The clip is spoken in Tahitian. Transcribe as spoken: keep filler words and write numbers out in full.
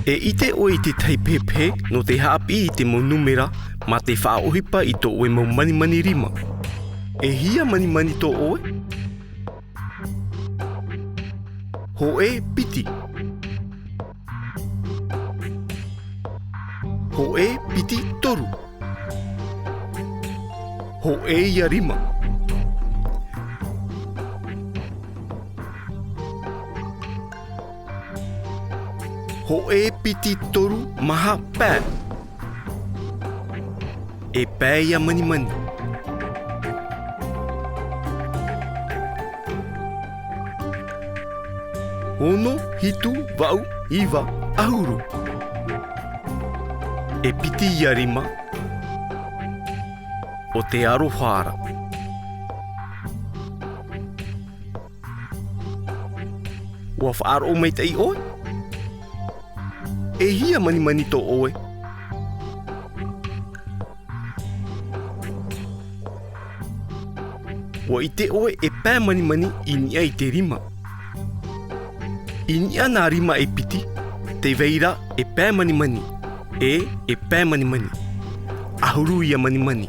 E ʻite ʻoe i te tahi pehepehe nō te haʻapiʻi i te mau nūmera mā te faʻaʻohipa i tō ʻoe mau manimani rima. E hia manimani tō ʻoe? Hōʻē piti. Hōʻē piti toru. Hōʻē ia rima. Hōʻē piti toru maha pae. E pae ia manimani. Ono, hitu, vaʻu, iva, ʻahuru. E piti ia rima. ʻO te aroha ra. ʻUa faʻaroʻo maitaʻi ʻoe? E hia manimani tō ʻoe? ʻUa ʻite ʻoe e pae manimani i niʻa i te rima. I niʻa nā rima e piti, tē vai ra e pae manimani, ʻe, e pae manimani. ʻAhuru ia manimani.